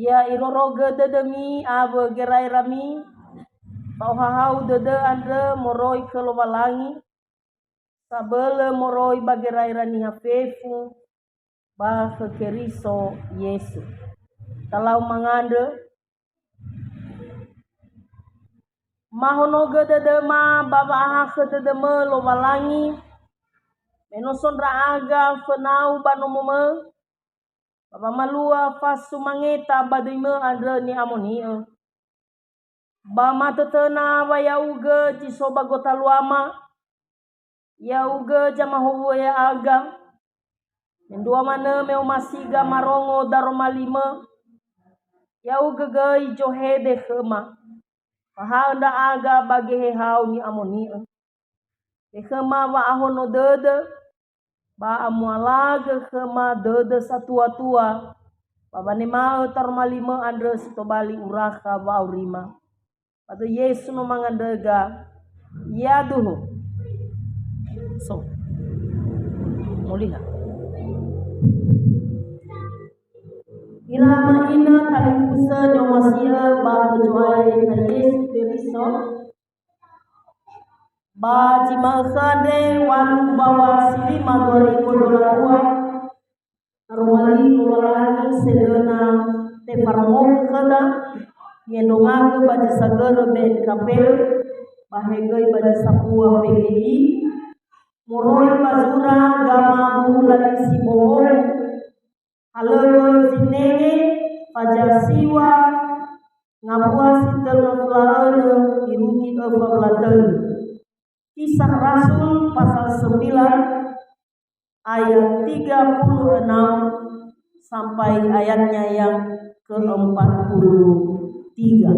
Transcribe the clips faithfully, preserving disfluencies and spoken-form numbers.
Ya irorogö dödömi awö gera'erami, fa'ohahau dödö andrö moroi khö Lowalangi, sabölö moroi ba gera'era niha fefu ba khö Keriso Yesu. Talau mangandrö. Mahonogö dödöma ba wa'ahakhö dödömö Lowalangi, me no so ndra'aga fönau ba nomomö, ba wamalua fasumangeta ba döimö andrö ni'amoni'ö. Ba matötöna wa ya'ugö zi so ba gotaluama, ya'ugö zamahowu'ö ya'aga, mendrua manö me omasiga marongo daroma limö, ya'ugö göi zohede khöma, faha'ö ndra'aga ba geheha-U ni'amoni'ö. Tekhöma wa'ahono dödö, ba amualagö khöma dödö satuatua, ba wanema'ö taroma limö andrö si tobali urakha wa'aurima. Ba döi Yesu no mangandröga, yaduhu. So. Moliha. Ira ama ina talifusö ni'omasi'ö ba khö Zo'aya ya'ita Yesu Keriso, ba zi ma'ökhö andre walu bawa si lima dua ribu dua puluh dua, taroma li Lowalangi sedöna tefaromogö khöda, ni'endrongagö ba zi sagörö B N K P, ba he göi ba zi sambua P G I, moroi ba zura gama bu'ula isi bohou, halöŵö zinenge, faza siŵa, ngawua si tölu wulu a önö, irugi öfa wulu a tölu. Kisah Rasul pasal sembilan ayat tiga puluh enam sampai ayatnya yang keempat puluh tiga.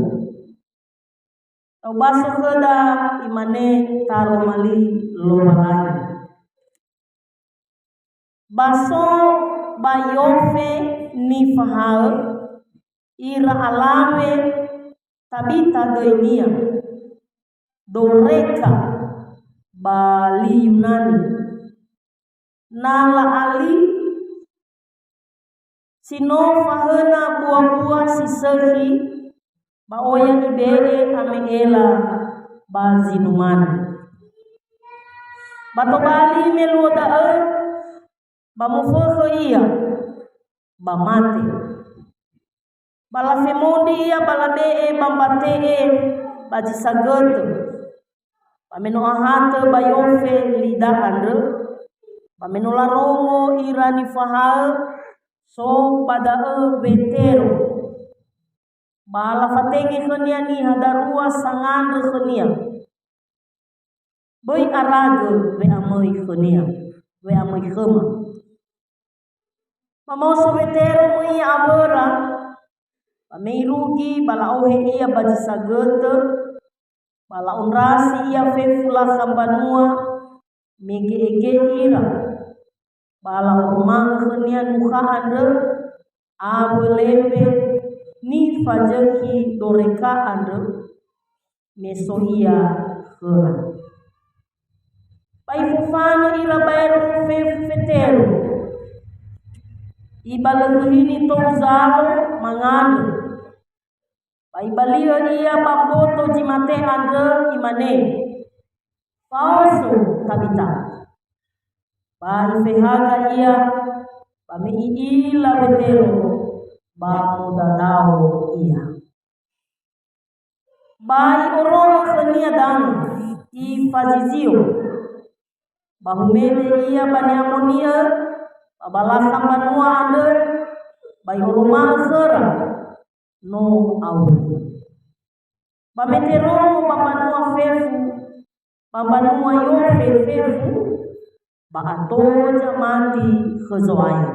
Ta'obaso khöda, imane taroma li Lowalangi. Ba so ba Yofe nifahaö ira alawe Tabita döinia, Doreka ba li Yunani. Na la'ali si no fahöna bua-bua si sökhi ba oya ibe'e ame'ela ba zi numana. Ba tobali me luo da'ö, ba mofökhö ia, ba mate. Ba lafemondri ia ba labe'e ba mbate'e ba zi sagötö. Ba me no ahatö ba Yofe lida andrö, ba me no larongo ira nifahaö, so ba da'ö Wetero. Ba lafatenge khönia niha darua sangandrö khönia. Böi aragö we'amöi khönia, we'amöi khöma. Ba maoso Wetero möi ia awöra, ba me irugi, ba la'ohe ia ba zi sagötö, ba la'ondrasi ia fefu lakha mbanua, mege'ege ira. Ba la'oroma'ö khönia nukha andrö, awö lembe nifazökhi Doreka andrö, me so ia khöra. Ba ifofanö ira baero fefu Fetero. Ibalökhöhini tou zalo mangandrö. Ba ibali'ö ia ba mboto zi mate andrö, imane, "Faoso, Tabita." Ba ifehaga ia, ba me i'ila Wetero, ba modadao ia. Ba i'oro'ö khönia danö, ifazizio. Ba humede ia ba ni'amoni'ö, ba ba lakha mbanua andrö, ba i'oroma'ö khöra, "No auri." Ba me terongo ba mbanua fefu, ba mbanua Yofe fefu, ba ato zamati khö Zo'aya.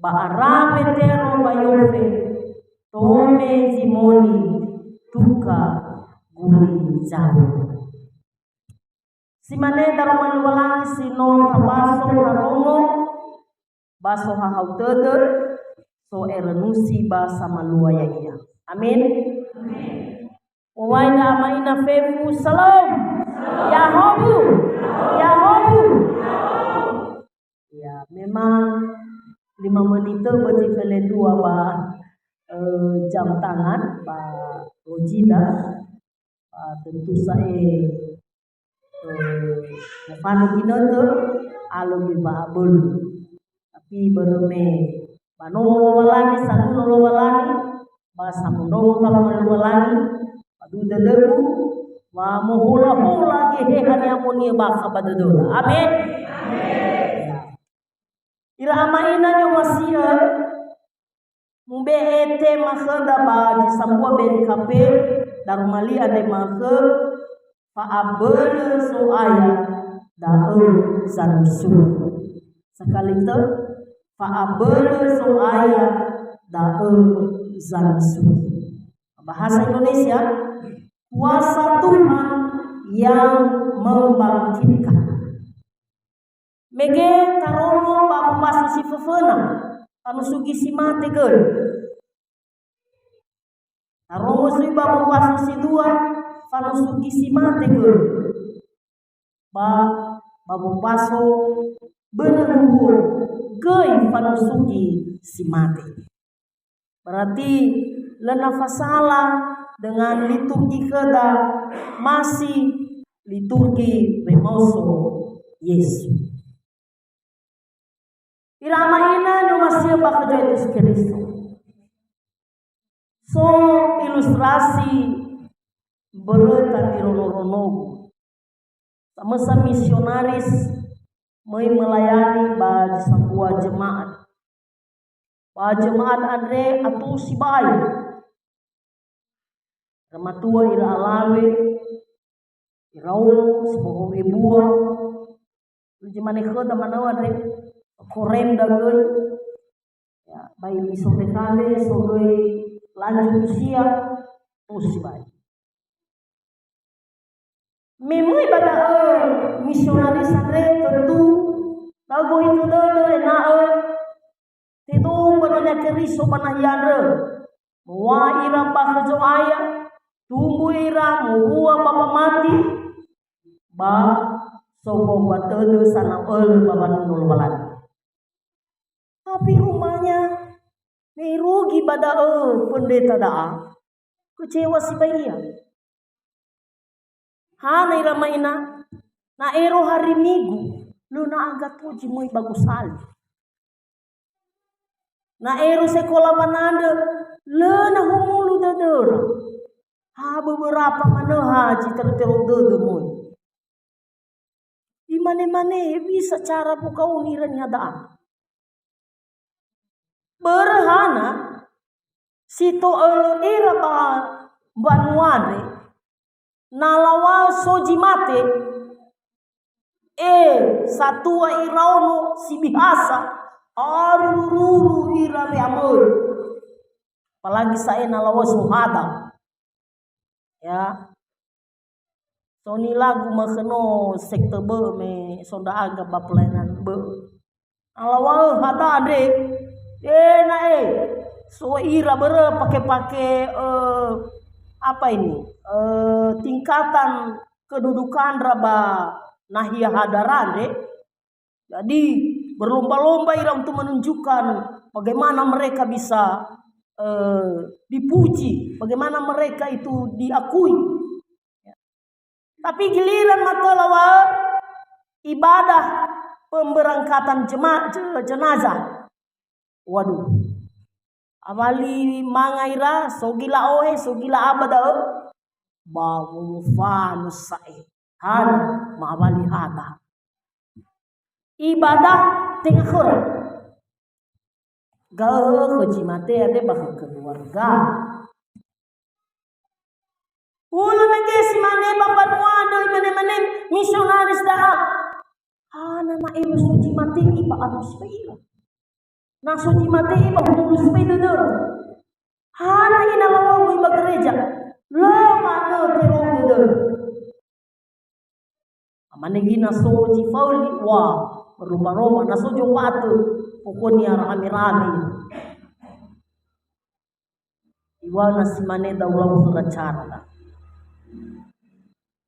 Ba ara Wetero ba Yofe, tome Zimoni tuka guli zawö. Si mane daroma Lowalangi si no tabaso tarongo, ba sohahau tödö, so erönusi ba samalua ya'ia. Amin. Owai na ama ina fefu, Salom. Yahowu. Yahowu. Ya, memang lima menit itu berarti kalian dua, Pak. eh, jam tangan ba lojida, ba tentu sa'e, eh, mofanö ginötö, alö me wa'abölö. Tapi börö me ba nomo Lowalangi, sangulo Lowalangi, ba samondrongo Lowalangi, ba dödögu, wa mohola-hola Geheha ni'amoni'ö bakha ba dödöda. Amen. Amen. Ya. Ira ama ina ni'omasi'ö, mube'e tema khöda ba zi sambua B N K P, daroma li andre ma'ökhö, fa'abölö Zo'aya da'ö zanusugi. Sekali tö, fa'abölö Zo'aya da'ö zanusugi. Bahasa Indonesia, kuasa Tuhan yang membangkitkan. Mege tarongo ba wombaso si föföna, fanusugi si mate göi. Tarongo zui ba wombaso si dua, fanusugi si mate göi. Ba, ba wombaso börö luo göi fanusugi si mate. Berarti lö nafasala dengan liturgi khöda, masih liturgi wemaoso Yesu. Ira ama ina ni'omasi'ö ba khö Zo'aya Yesu Keriso. So ilustrasi mböröta nirono-ronogu. Samösa misionaris möi melayani ba zi sambua jemaat. Ba jemaat andre ato sibai. Ira matua, ira alawe, ira olo, si bohou ebua. Lö zi mane khöda manö andre, korem dagöi. Ya, bai isonde kale, sogöi lanjut usia, ato sibai. Me möi ba da'ö misionaris andre, tentu da'ö gohitö dödö ena'ö tedou mbanua Keriso ba nahia andrö. Mowua ira ba khö Zo'aya, tumbu ira, mowua ba wamati, ba sombua tödö sanau ölö ba wanua Lowalangi. Tapi rupanya, me irugi ba da'ö pendeta da'a, kecewa sibai ia. Hana ira ama ina, na ero hari Migu, lö na agato zi möi ba gosali. Na ero sekola wanandrö, lö na humulu dödöra. Ha beberapa manö ha zi terotero dödö möi. Imane-mane, hewisa cara fogaoni ira niha da'a. Börö hana, si to'ölö ira ba mbanua andre, na lawa'ö so zi mate, e, satua iraono si bihasa, aruru-ruru ira we'amöi. Apalagi sa'ae na lawa'ö so hada. Ya. So nilagu ma'ökhö no sekte bö'ö me so ndra'aga ba pelayanan bö'ö. Alawa'ö hada andre, ena'e, so ira börö pake-pake, eh, apa ini, eh, tingkatan kedudukan ra ba nahia hadara andre. Jadi, berlomba-lomba ira untuk menunjukkan bagaimana mereka bisa, eh, dipuji, bagaimana mereka itu diakui. Tapi giliran matö lawa'ö ibadah pemberangkatan jema-, je-, jenazah. Waduh. Abali manga ira, so gila ohe, so gila aba da'ö. Ba mofanö sa'e. Hana ma'abali hada. Ibadah tenga khöra. Gaöhö khö zi mate andre ba khö keluarga. Hulö mege si mane ba mbanua andrö, imane-mane misionaris da'a. Hana na ero so zi mate iba atus fe ira. Na so zi mate iba humulus fe dödöra. Hana ina lawa'ö möi ba gereja. Lö manö terou dödöra. Amane gi na so zi faöli, wa, berlomba-lomba, na so zowatö, pokoknya rame-rame. Iŵa'ö na si mane daulau khöra cara.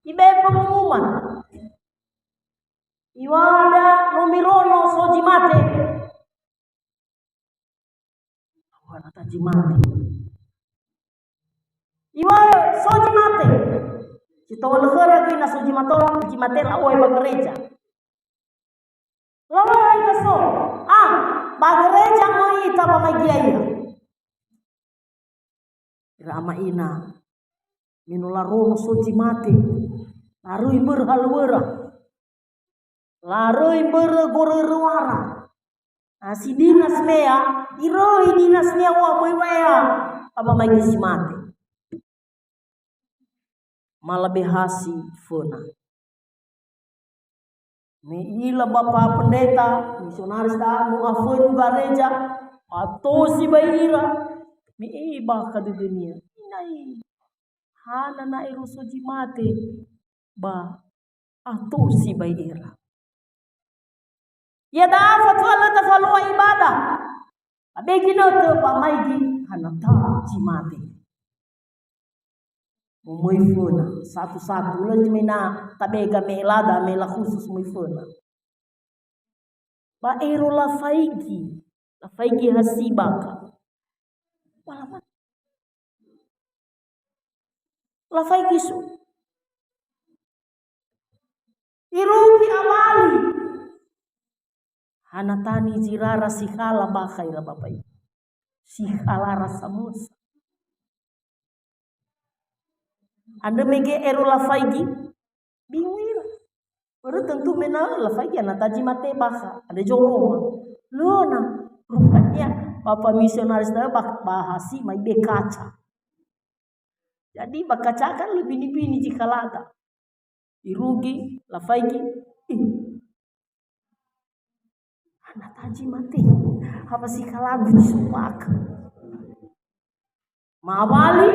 Ibe'e pengumuman. Iŵa'ö da no mirongo so zi mate. Ternyata zi mate. Iŵa'ö, so zi mate. Si to'ölö khöra göi na so zi mato-, zi mate la'ohe ba gereja. La'ohe ita so. Ah, ba gereja möi ita ba mai gia ia. Ira ama ina, me no larongo so zi mate, laröi mbörö halöŵöra. Laröi mbörö goröröŵara. Na si dinas mea, iröi dinas mea ua möi wa'ea, ba ba mai zi mate. Malabehasi föna. Me i'ila ba pa pendeta, misionaris da'a, no afönu gareja, ato sibai ira, me e bakha dödönia. Inai, hana na ero so zi mate, ba ato sibai ira. Ia da'a fatua lö tafalua ibada. Tabe ginötö ba maigi hana ta zi mate. Möi föna, satu-satu, lö zi mena tabe ga me lada, me la khusus möi föna. Ba ero lafaigi, lafaigi ha si bakha. Ba lama-, lafaigi so. Irugi awali. Hana tani zi rara si khala bakha ira Bapak Ibu. Si khalara samösa. Andrö mege ero lafaigi, bingung ira. Börö tentu me na lafaigi ana ta zi mate bakha, ada joroma. Lö na, rupanya Bapak misionaris da'ö ba-, bahasi mai be kaca. Jadi ba kaca kan lö bini-bini zi khalada. Irugi, lafaigi, ih. Ana ta zi mate. Apa si khalagu subak. Ma'awali,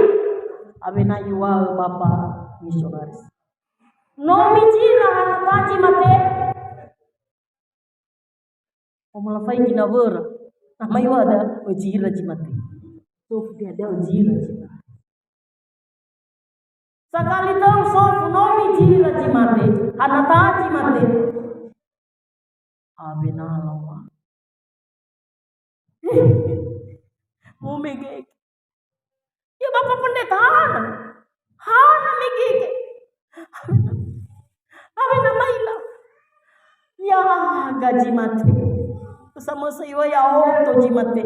awena iŵa'ö Bapak misionaris. No mizira ana ta zi mate? Omalafaigi nawöra. Na mai wada, ozira zi mate. Sofu dia ada ozira zi mate. Sakali tö sofu no mizira zi mate. Hana ta zi mate? Awena laŵa'ö. Mo mege. Ya Bapak Pendeta hana. Hana megege. Awena maila. Ya gaji mate. Samösa iŵa'ö ya oto zi mate.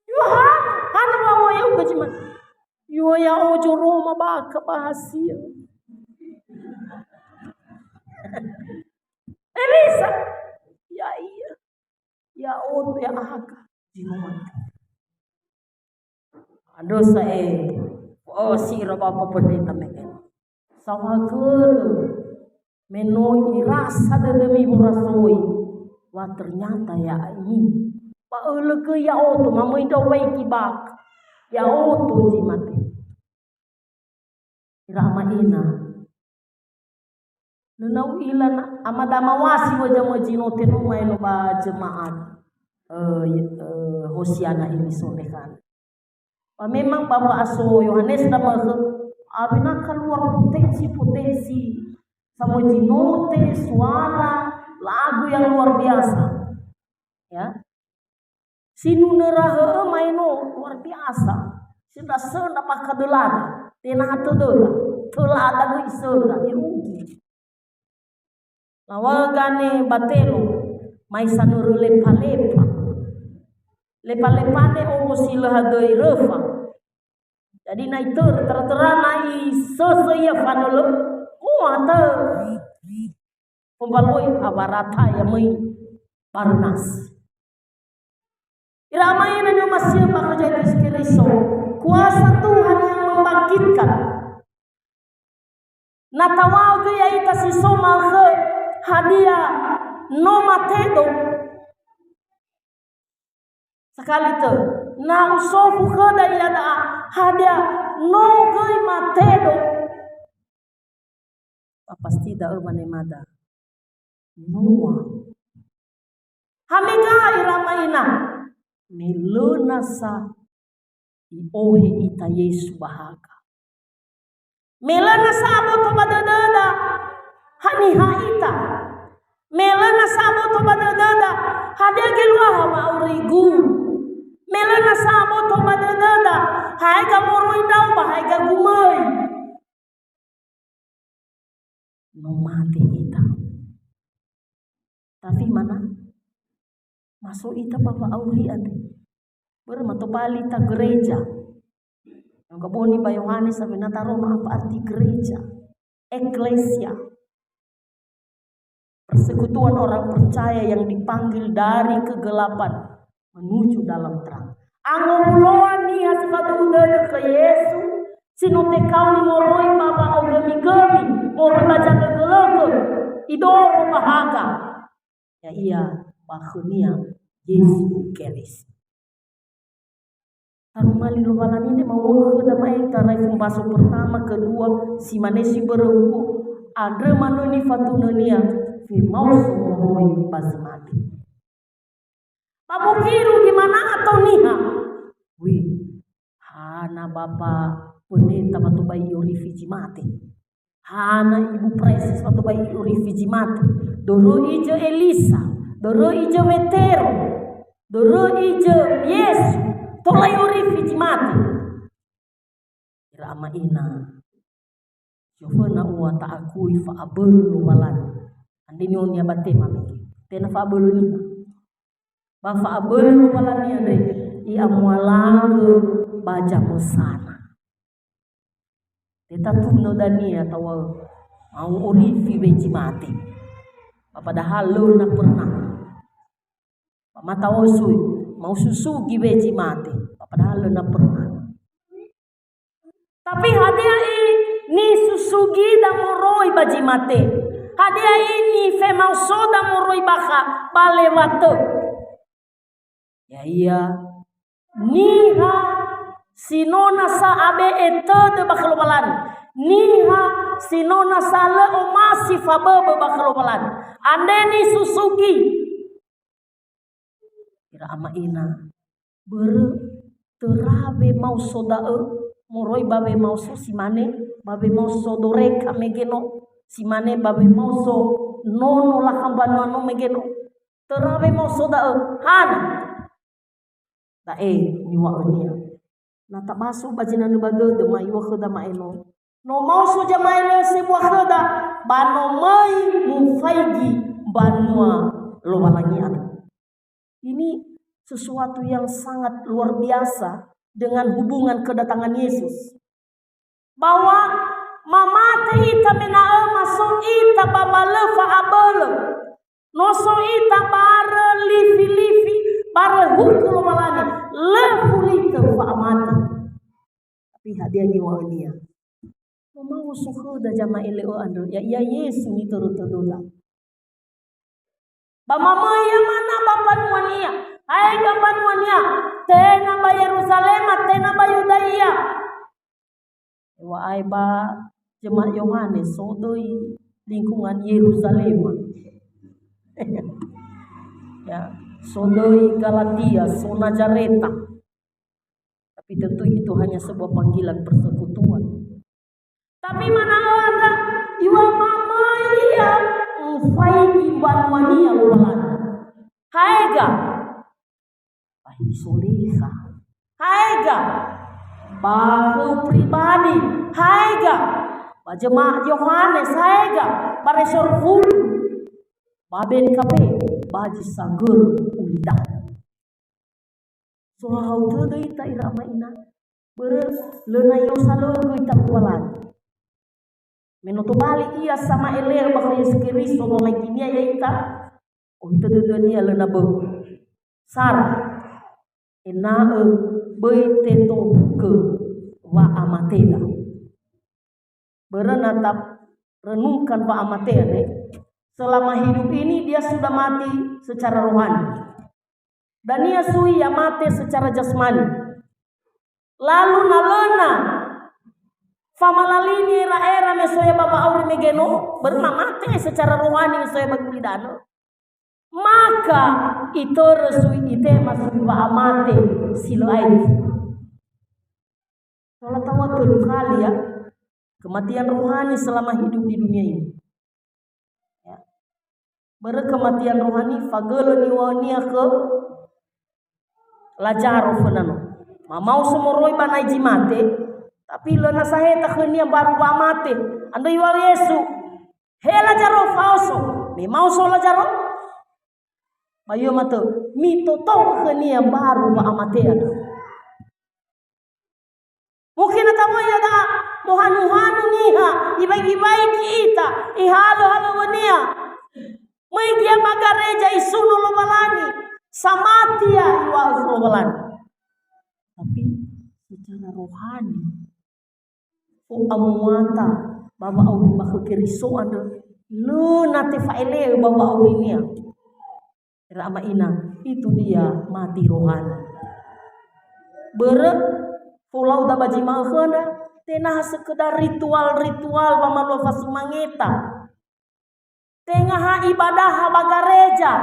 Ya'o hana, hana wawo ya'o gaji mate. Ya'o ya'o joroma bakha bahasia. Elisa. Ya'ia. Ya'o ya'aga. Zi no mate. Andrö sa'ae, oh, si ira Bapak Pendeta me'e. Saohagölö, me no irasa dödömi worasoi, wa ternyata ya'ami. Ba ölö göi ya'odo, mamöi ndra'o waigi bakha. Ya'odo zi mate. Ira ama ina. Lö na u'ila na, amada mawasi wa zamöi zi no te no maeno ba jemaat, eh, eh, Hosiana ini sonde kan. Ba memang ba wa'aso Yohanes Damarö, awena keluar potensi-potensi, samöi zi no te, suara, lagu yang luar biasa. Ya. Sinunöra hö'ö maeno luar biasa. Söndra-söndra bakha dölada. Tenga ha tödöda. Tölada göi isöndra. Irugi. Laŵa'ö gane batelo. Mai sanörö lepa-lepa. Lepa-lepa ne omo si lö hadöi röfa. Jadi na itörö, töra-töra na isösö ia fanölö, mua tö. Pembaloi awara ta ya möi barnas. Ira ama ina ni'omasi'ö ba khö Yesus Keriso, kuasa Tuhan yang membangkitkan. Na taŵa'ö göi ya'ita si so ma'ökhö, hadia no matedo? Sakali tö, na usofu khöda iada'a, hadia no göi matedo? Ba pasti da'ö wanemada. Noa. Hamega ira ama ina? Me lö nasa i'ohe ita Yesu ba haga. Me lö nasa aboto ba dödöda, haniha ita. Me lö nasa aboto ba dödöda, hadia geluaha wa'aurigu. Me lö nasa aboto ba dödöda, haega moroi ndra'o ba haega gumöi. No mate ita. Tapi mana? Maso ita ba wa'auri andre. Börö ma tobali ita gereja. Enggak boni ba Yohanes sampai na tarono apa arti gereja. Eklesia. Persekutuan orang percaya yang dipanggil dari kegelapan menuju dalam terang. Angowuloa niha si faduhu dödö khö Yesu, si no tekaoni moroi ba wa'ogömi-gömi, moroi ba zagögölögö, idoro ba haga. Ya'ia ba khönia Yesu Keriso. Taroma li Lowalangi ne ma'u'ö khöda ma'e ita rai fumbaso pertama, kedua, si mane si börö huku, andrö manö nifatunönia, femaoso moroi ba zi mate. Ba mokiru gimana atau niha? Wih, hana Bapa Pendeta ba tobali i'orifi zi mate. Hana ibu preses ba tobali i'orifi zi mate. Dörö ijö Elisa, dörö ijö Wetero, dörö ijö Yesu, tola i'orifi zi mate. Ira ama ina, si oföna ua ta'akui fa'abölö Lowalangi. Andre nionia ba tema mege. Tenga fa'abölö niha. Ba fa'abölö Lowalangi andre, i'amualagö ba zamösana. Te tatunö dania taŵa'ö, mau orifi wezi mate. Ba padahal lö na pernah. Ba mataosui, mau susugi wezi mate. Ba padahal lö na pernah. Tapi hadia i nisuzugida moroi ba zi mate? Hadia i nifemaosoda moroi bakha ba lewatö? Ya'ia niha si no nasa abe'e tödö ba khö Lowalangi, niha si no nasa lö omasi faböbö ba khö Lowalangi. Andre nisusugi. Ira ama ina, börö töra wemaoso da'ö moroi ba wemaoso si mane ba wemaoso doreka mege no, si mane ba wemaoso nono lakha mbanua no mege no. Töra wemaoso da'ö, hana? Da'e niŵa'önia. Na tabaso ba zinanö ba dödö, ma'eŵa khöda ma'eno. No maoso zama'ele'ö sebua khöda, ba no möi mufaigi mbanua Lowalangi andrö. Ini sesuatu yang sangat luar biasa dengan hubungan kedatangan Yesus. Bahwa mamate ita mena'ö maso ita ba malö fa'abölö. No so ita barö lifi-lifi, barö huku Lowalangi, lö fulitö fa'amate. Tapi hadia niŵa'önia? No maoso khöda zama'ele'ö andrö, ya'ia Yesu nitörö tödöda. Ba mamöi Ia mana ba mbanuania. Haega mbanuania? Tenga ba Yeruzalema, tenga ba Yudea. Eŵa'ae ba jemaat Yohanes, so döi lingkungan Yeruzalema. Ya, so döi Galatia, so Nazareta. Tapi tentu itu hanya sebuah panggilan persekutuan. Tapi mana'ö andrö, iŵa'ö mamöi Ia mufaigi mbanuania Lowalangi. Haega? Ba Hisoleha. Haega? Ba khöu pribadi. Haega? Ba jemaat Yohanes. Haega? Ba Resor Fulu. Ba B N K P. Ba zi sagörö ulidanö. Sohahau tödö ita ira ama ina. Börö lö na i'osalögö ita Lowalangi. Me no tobali Ia sama'ele'ö ba khö Yesu Keriso wamaigi-Nia ya'ita, ohitö dödönia lö na bö'ö. Sara, ena'ö böi tetohugö wa'amateda. Börö na tarenungkan wa'amate andre, selama hidup ini dia sudah mati secara rohani. Dania sui ia mate secara jasmani. Lalu na lö na famalalini era-era me so ia ba wa'auri mege no, börö na mate secara rohani me so ia ba gulidanö. Maka itörö sui, itema sui wa'amate si lö aetu. Tola taŵa tölu kali, ya, kematian rohani selama hidup di dunia ini. Ya. Börö kematian rohani, fagölö niŵa'önia khö Lazaro föna no. Mamaoso moroi ba nai zi mate, tapi lö nasa heta khönia mbaru wa'amate. Andrö iŵa'ö Yesu, "He Lazaro, faoso!" Me maoso Lazaro, ba yö matö, mitoto'ö khönia mbaru wa'amate andrö. Mungkin na tawai ada mohanu-hanu niha, ibaigi-baigi ita, ihalö-halöwönia. Möi gia ba gareja, isuno Lowalangi, samati ia iŵa'ö Lowalangi. Tapi secara rohani, fo'amuata ba wa'auri ba khö Keriso andrö, lö na tefa'ele'ö ba wa'aurinia. Ira ama ina, itu dia mati rohani. Börö, folau da ba zi ma'ökhö andrö, tenga ha sekedar ritual-ritual wamalua fasumangeta. Tenga ha ibadah ba gareja.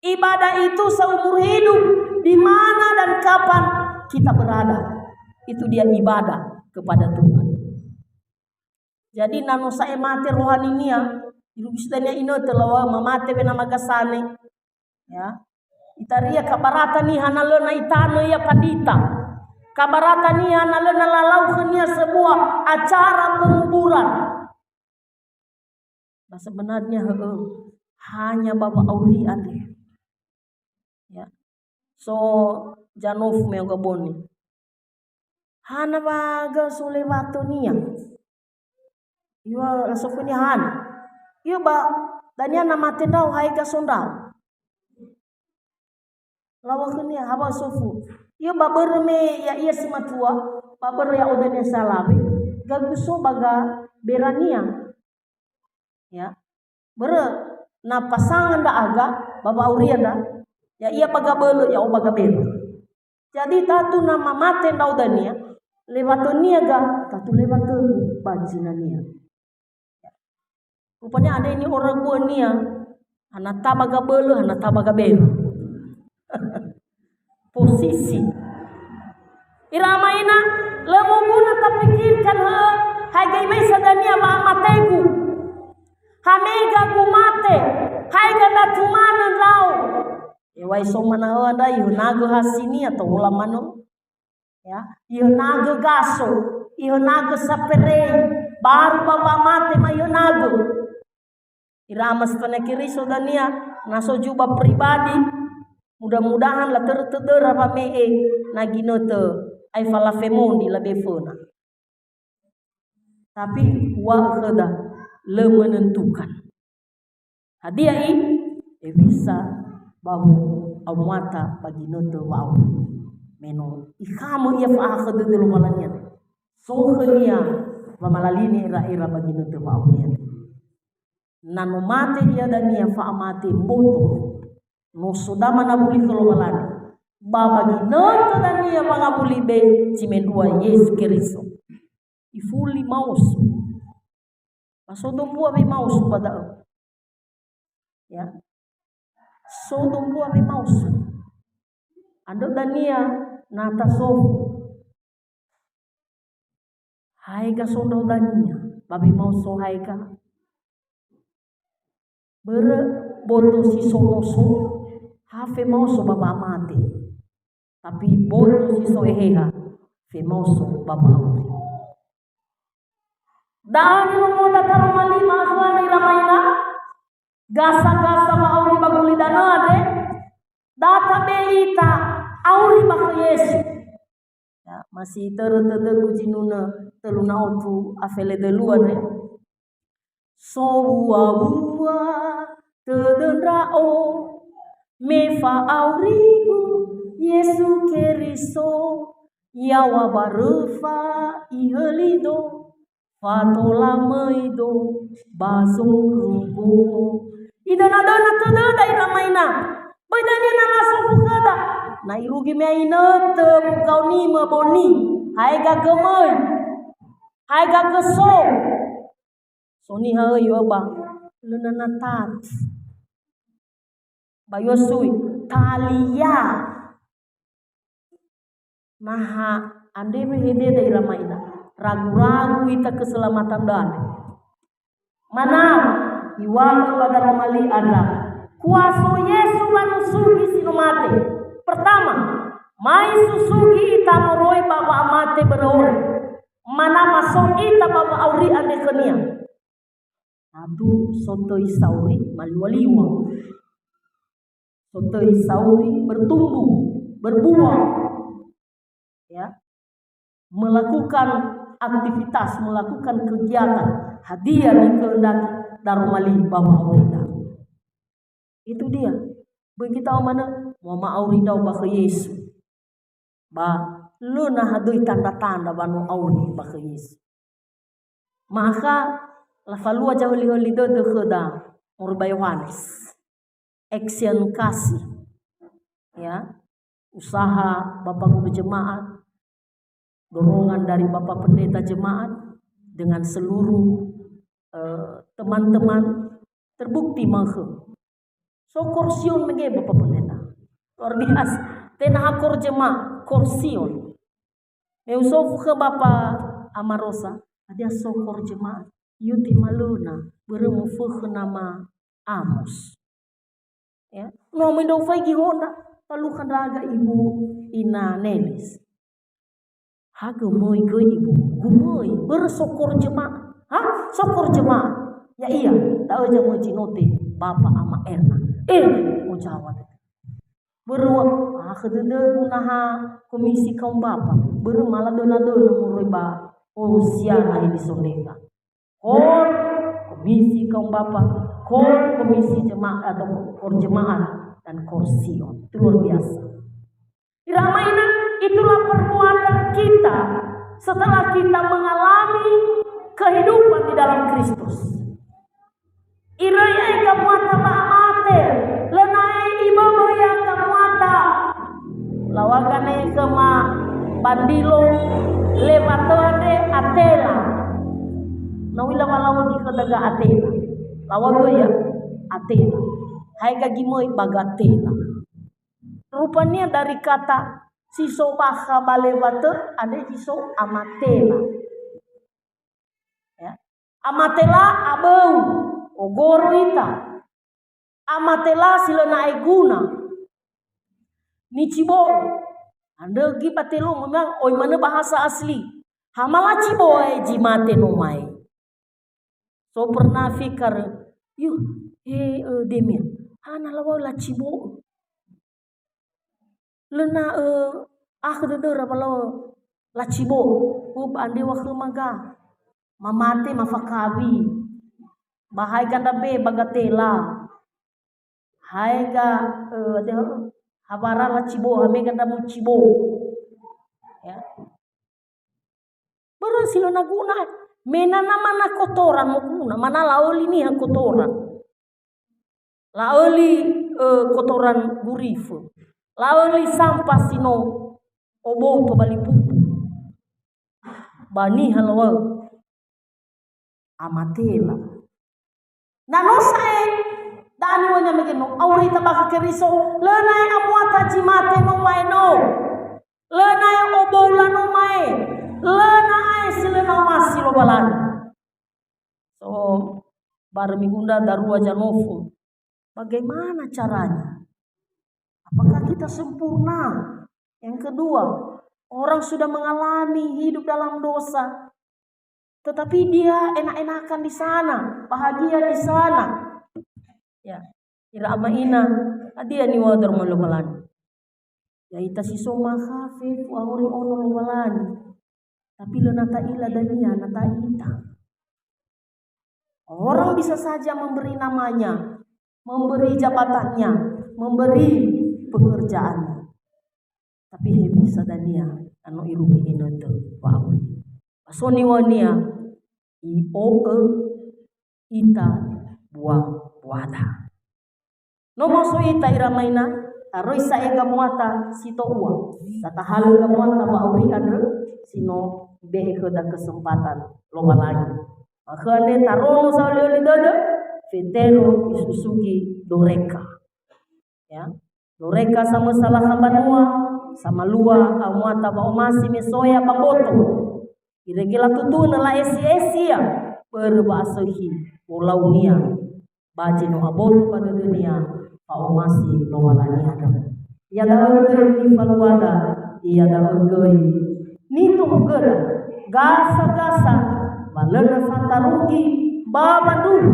Ibadah itu seumur hidup, di mana dan kapan kita berada. Itu dia ibadah kepada Tuhan. Jadi, na no sa'ae mate rohaninia, irugi si dania inötö lawa'ö mamate wena magasane. Ya. Itaria kabarata niha na lö na itanö ia pandita. Kabarata niha na lö na lalau khönia sebuah acara penguburan. Ba sebenarnya, heeh, hanya ba wa'auri andre. Ya. So, zanofu me oga boni. Hana wa ga so lewatonia. Iŵa'ö lasofunia hana. Ia ba dania na mate ndrao, hae ga so ndrao. Lawa'ö khönia, ha wa'ö sofu. Ia ba börö me ya'ia si matua, ba börö ya'o dania salawe, gagu so ba gaberania. Ya. Börö na pasanga ndra'aga, ba wa'auria ndra, ya'ia ba gabölö, ya'o ba gabölö. Jadi, tatu na mamate ndrao dania, lewatonia ga, tatu lewatö ba zinania. Rupanya andre ni'oraguania, hana ta ba gabölö, hana ta ba gabölö. Posisi. Ira ama ina, lö moguna tapikirkan, he, hae ga iŵa'ö sa dania wa'amategu. Hana ga gumate, hae ga ndatu manö ndrao. Ewai so mana'ö andra ihönagö hasinia tola manö. Ya, ihönagö gaso, ihönagö saperei, baru ba wa'amate ma ihönagö. Ira ama si fana Keriso dania, na so jubah pribadi, mudah-mudahan latörö tödöra wame'e na ginötö, aefa lafemondi labe föna. Tapi uŵa'ö khöda, lö menentukan. Hadia i? Hewisa ba wa'amuata ba ginötö wa'auri. Me no ikhamö ia fa'ahakhö dödö Lowalangi andre. So khönia wamalaline era-era ba ginötö wa'auri andre. Na no mate ia dania fa'amate mboto, no so dama nabuli khö Lowalangi. Ba ba ginötö dania wangabuli be zi mendrua Yesu Keriso. Ifuli maoso. Ba so dombua wemaoso ba da'ö. Ya. So dombua wemaoso. Andrö dania na tasofu. Hae ga so ndrao dania, ba wemaoso hae ga. Börö boto si so maoso, ha femaoso ba wa'amate. Tapi boto si so Eheha, femaoso ba wa'auri. Da'a niromoda taroma lima azuana ira ama ina, gasa-gasa wa'auri ba gulidanö andre, da tabe'e ita auri ba khö Yesu. Ya, masi törö tödögu zinunö tölu na otu afele dölua andre. Sowua-wua tödö ndra'o, me fa'aurigu Yesu Keriso, yaŵa ba röfa ihölido, fatola möido ba zorugo. Idöna-döna tödöda ira ama ina. Böi dania na lasofu khöda. Na irugi me inötö mukaonimö boni. Hae ga gömöi. Hae ga göso. So niha öi ba lö na natat. Ba yosui, talia. Naha andre wehededa ira ama ina. Ragu-ragu ita keselamatan dödö andre. Mana, iŵa'ö ba daroma li andra. Kuaso Yesu wanusugi si no mate. Pertama, Mai susugi ita moroi ba wa'amate börö ore. Manama so ita ba wa'auri andre khönia. Adu sotoi sauri maliwa-liwa. Sotoi sauri bertumbuh, berbuah. Ya. Melakukan aktivitas, melakukan kegiatan. Hadia nikehendaki daroma li ba wa'aurida. Itu dia. Böi kita manö, mua ma'auri ndra'o ba khö Yesu. Ba lö na hadöi tanda-tanda wa no auri ba khö Yesu. Ma'akha lafalua zahöli-höli dödö khöda moroi ba Yohanes. Action kasih. Ya. Usaha Bapak Guru Jemaat, dorongan dari Bapak Pendeta Jemaat dengan seluruh, eh, teman-teman terbukti ma'ökhö. So kor Sion mege Bapak Pendeta. Luar biasa. Tenga ha kor jemaat, kor Sion. Me usofu khö Bapak Amarosa, hadia so kor jemaat? Yu tema lö na, börö mofökhö nama Amos. Ya, no mendrou faigi honda, talukha ndra'aga ibu ina Nelis. Ha göi möi göi ibu, göi möi, börö so kor jemaat. Ha? So kor jemaat. Ya'ia, da'ö zamöi zinote Bapa Ama Erna. Eh, ojawa. Börö wa, akhö dödögu na ha komisi kaum bapa. Börö ma ladöna-döna moroi ba, oh, siara ini sondeka. Kor komisi kaum bapa, kor komisi jemaat atau kor jemaat dan kor Sion. Itu luar biasa. Ira ama ina, itulah perbuatan kita setelah kita mengalami kehidupan di dalam Kristus. Iröi ia gamuata ba amate, lö na'e iböbö ia gamuata. Lawaga ne khöma bandilo lewatö andre atela. Na u'ila wa lawögi khöda ga atela. Lawaga ia atela. Haega gimöi ba gatela. Rupania dari kata si so bakha ba lewatö, andre si so amatela. Ya. Amatela aböu, ogoro ita. Amatela si lö na'e guna. Nicibo'ö. Andrö göi ba telu memang oi manö bahasa asli. Ha ma lacibo'ö zi mate no ma'e. So pernah fikar, yuh, he, eh, demia. Hana lawö lacibo'ö. Lö na, eh, akhö dödöra wa lawö lacibo'ö. Hu ba andre wa khöma ga. Mamate mafakawi. Ba haega ndra be ba gatela. Haega, eh, de, hawara lacibo'ö, hamega ndra mucibo'ö. Ya. Börö si lö na guna, me na, na mana kotoran moguna, mana la'öli niha kotoran. La'öli, eh, kotoran gurifö. La'öli sampa si no obou tobali pupu. Ba niha lawö amatela. Na no sa'ae, da'e niŵa'ö mege no auri ita ba khö Keriso, lö na'e amuata zi mate no ma'e no. Lö na'e oboula no ma'e. Lö na'e si lö na omasi Lowalangi. So, barö migundra darua zanofu. Bagaimana caranya? Apakah kita sempurna? Yang kedua, orang sudah mengalami hidup dalam dosa, tetapi dia enak-enakan di sana, bahagia di sana. Ya, ira ama ina, hadia niŵa'ö daroma Lowalangi? Ya'ita si so makha fefu auri ono Lowalangi. Tapi lö na ta'ila dania na ta'ita. Orang bisa saja memberi namanya, memberi jabatannya, memberi pekerjaannya. Tapi he bisa dania na no irugi ginötö wa'auri. Ba so niŵa'önia, i'o'ö ita bua-buada. No maso ita ira ama ina, taröi sa'ae gamuata si to'ua. Tatahalö gamuata wa'auri andrö si no ibe'e khöda kesempatan Lowalangi. Ba khö andre tarongo sa'öli'öli dödö, Fetero isusugi Doreka. Ya. Doreka samösa lakha mbanua, samalua amuata wa'omasi me soya ba mboto. Irege latutunö la'esi'esi ia, börö wa'asökhi wolaunia, ba zi no aboto ba dödönia fa'omasi Lowalangi andrö. Iada'ö göi nifaluada, iada'ö göi nituhugöda, gasa-gasa, wa lö nasa tarugi ba wandruhö,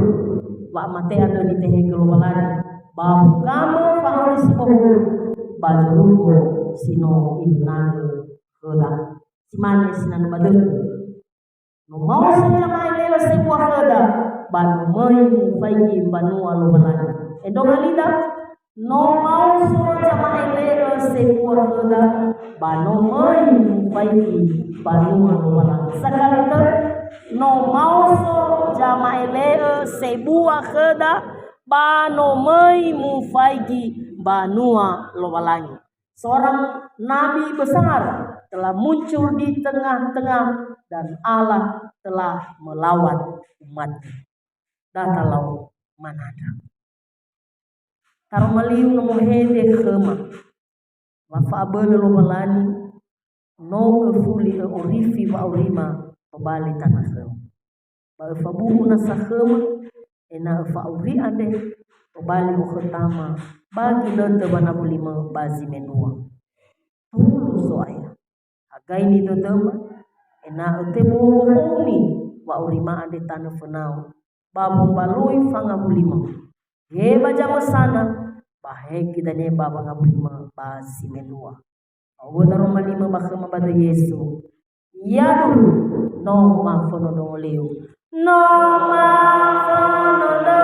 wa'amate andrö nitehegö Lowalangi, ba hukamö fa'auri si bohou, ba zorugo si no Ibönagö khöda. Si mane sinanu ba dödö. No maoso zama'ele'ö sebua khöda, ba no möi mufaigi mbanua Lowalangi. Endronga lida, no maoso zama'ele'ö sebua khöda, ba no möi mufaigi mbanua Lowalangi. Sakali tö, no maoso zama'ele'ö sebua khöda, ba no möi mufaigi mbanua Lowalangi. Seorang nabi besar telah muncul di tengah-tengah dan Allah telah melawat umat. Data lau manandra. Taroma liu nomo hede khöma. Wa fa'abölö Lowalangi, no öfuli ö'orifi wa'aurima tobali tanö khöma. Ba öfabu'u nasa khöma, ena'ö fa'auri andre tobali okhötama ba ginötö wanawulimö ba zi mendrua. Tolo Zo'aya, hagaini dödöma, ena'ö tebolo omi wa'aurima andre tanö fönao, ba bombaloi fangawulimö. He ba zamösana, ba he gidane ba wangawulimö ba zi mendrua. Ba uwö daroma limö ba khöma ba döi Yesu. Yaduhu, no mafönodo liu. No mafönodo